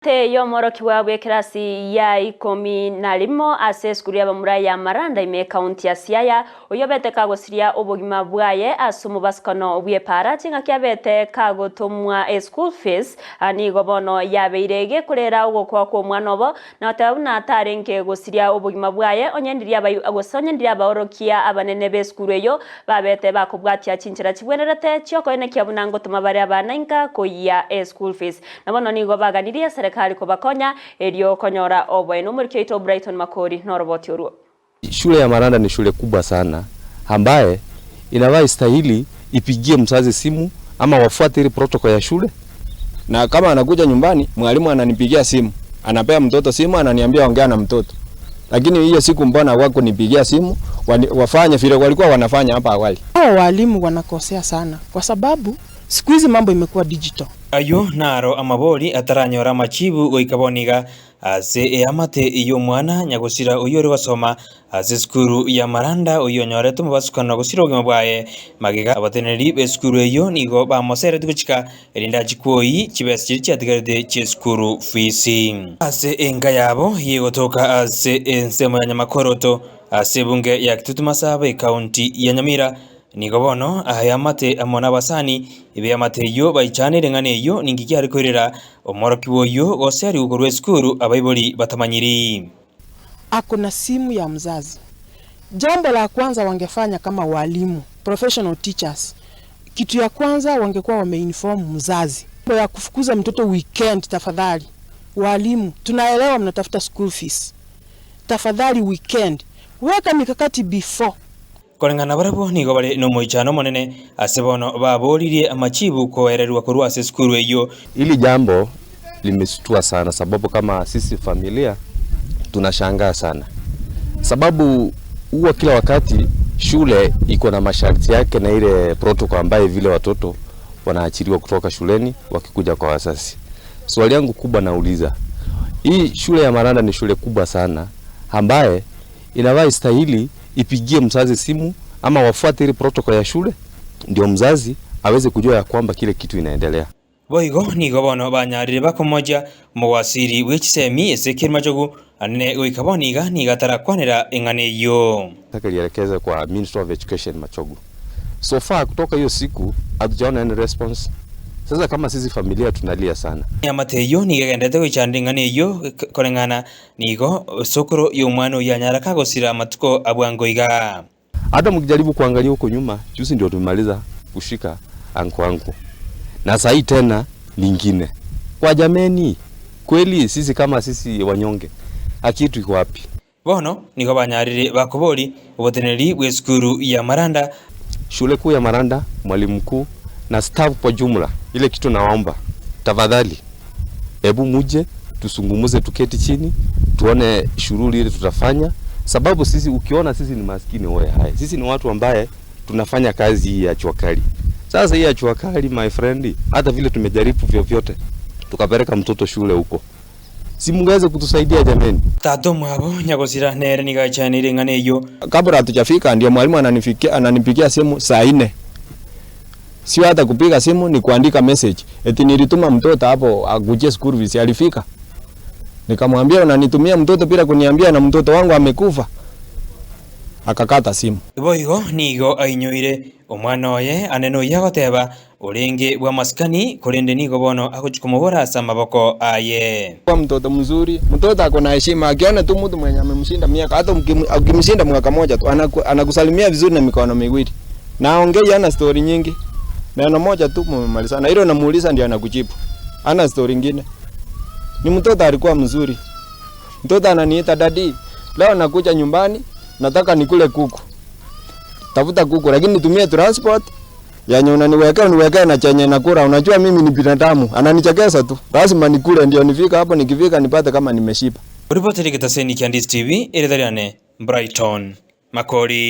Eamate y'omworokigwa bw'ekerasi ya ikomi na rimo ase esukuru y'abamura ya Maranda ime ekaunti ya Siaya, oyio obete kagosiria obogima bwaye ase omobasukano bw'epaara chingaki abete kagotomwa eschool fees, nigo bono yabeire gekorera ogokwa kw'omwana obo na goteba buna tarenge gosiria obogima bwaye onye ndiria gose onye ndiria abaorokia abanene b'esukuru eyio babete bakobwatia chinchera chibwenerete chiokoenekia buna ngotoma bare abana inka koyia eschool fees. Na bono nigo baganirie eserekari kobakonya erio konyora oboene. Omoriki oito Brighton Makori noroboti orwo. Shule ya Maranda ni shule kubwa sana ambaye inavaa istahili ipigie mzazi simu ama wafuate ile protocol ya shule. Na kama anakuja nyumbani, mwalimu ananipigia simu, anapea mtoto simu, ananiambia ongea na mtoto. Lakini hiyo siku mbona hawakunipigia simu wafanye vile walikuwa wanafanya hapa awali. Hao walimu wanakosea sana kwa sababu siku hizi mambo imekuwa digital. Ayio naro amabori ataranyora amachibu goika bono iga ase eamate y'omwana nyagosira oyio ore gosoma ase esukuru ya Maranda oyio onyorete omobasukano gosira obogima bwaye. Magega abateneneri b'esukuru eyio nigo bamoseretie gochika erinde achie kwoyia chibesa chiria chiatigarete chi'esukuru fees. Ase enka yabo y'egotoka ase ensemo ya Nyamakoroto ase ebunge ya Kitutu Masaba ekaunti ya Nyamira Nigo bono eamate amo nabasani b'eamate eyio baichanire eng'ana eyio, ninki kiare koirera omworokigwa oyio gose arigwe korwa esukuru abaibori batamanyiri. Ako na simu ya mzazi. Jambo la kwanza wangefanya kama walimu, professional teachers, kitu ya kwanza wangekuwa wameinform mzazi. Mambo ya kufukuza mtoto weekend, tafadhali walimu, tunaelewa mnatafuta school fees, tafadhali weekend weka mikakati before. Koreng'ana barabwo nigo bare nomoichano omonene ase bono baboririe amachibu koererwa korwa ase esukuru eyio. Hili jambo limeshtua sana sababu kama sisi familia tunashangaa sana sababu huwa kila wakati shule iko na masharti yake na ile protocol ambaye vile watoto wanaachiliwa kutoka shuleni wakikuja kwa wazazi. Swali yangu kubwa nauliza, hii shule ya Maranda ni shule kubwa sana ambaye inavaa istahili ipigie mzazi simu ama wafuate ile protocol ya shule ndio mzazi aweze kujua ya kwamba kile kitu inaendelea. Boigo nigo bono banyarire bakomochia omowasiri bwe chisemi ase Kerimachogu anene goika bono iga nigo atarakwanera eng'ana eyio. Nataka lielekeze kwa Minister of Education Machogu. So far kutoka hiyo siku hatujaona any response. Sasa kama sisi familia tunalia sana. Eamate eyio nigo egenderete goichana ring'ana eyio koreng'ana nigo sokoro y'omwana oyio anyara kagosira amatuko a bwango iga. Hata mkijaribu kuangalia huko nyuma, juzi ndio tumemaliza kushika anko wangu. Na saa hii tena lingine. Kwa jameni, kweli sisi kama sisi wanyonge, haki yetu iko wapi? Bono nigo banyarire bakobori oboteneneri bw'esukuru ya Maranda. Shule kuu ya Maranda, mwalimu mkuu na staff kwa jumla, ile kitu nawaomba tafadhali, hebu muje tusungumuze, tuketi chini tuone shughuli ile tutafanya, sababu sisi ukiona sisi ni maskini wewe, hai sisi ni watu ambaye tunafanya kazi hii ya jua kali. Sasa hii ya jua kali my friend, hata vile tumejaribu vyovyote tukapeleka mtoto shule huko, si mungeweza kutusaidia jameni? Tata omwabo nyagosira nere nigo aichaneire eng'ana eyio. Kabla hatujafika ndio mwalimu ananifikia, ananipigia simu saa nne. Sio hata kupiga simu ni kuandika message. Eti nilituma mtoto hapo akujie school fees alifika. Nikamwambia unanitumia mtoto bila kuniambia na mtoto wangu amekufa. Akakata simu. Boigo nigo ainyoire omwana oye ane noyio agoteba orenge bw'amasikani korende nigo bono agochia komobora ase amaboko aye. Kwa mtoto mzuri, mtoto ako na heshima, akiona tu mtu mwenye amemshinda miaka, hata ukimshinda mwaka moja tu, anakusalimia vizuri na mikono miwili. Na aongei hana story nyingi. Neno moja tu mmemalizana. Hilo namuuliza ndio anakujibu. Hana story nyingine. Ni mtoto alikuwa mzuri. Mtoto ananiita daddy, leo nakuja nyumbani, nataka nikule kuku. Tafuta kuku lakini nitumie transport. Yenye unaniwekea uniwekea na chenye nakula. Unajua mimi ni binadamu. Ananichekesha tu. Lazima nikule ndio nifika hapo, nikifika nipate kama nimeshiba. Oripoti Getaseni kia Ndisi TV, Eritariane, Brighton, Makori.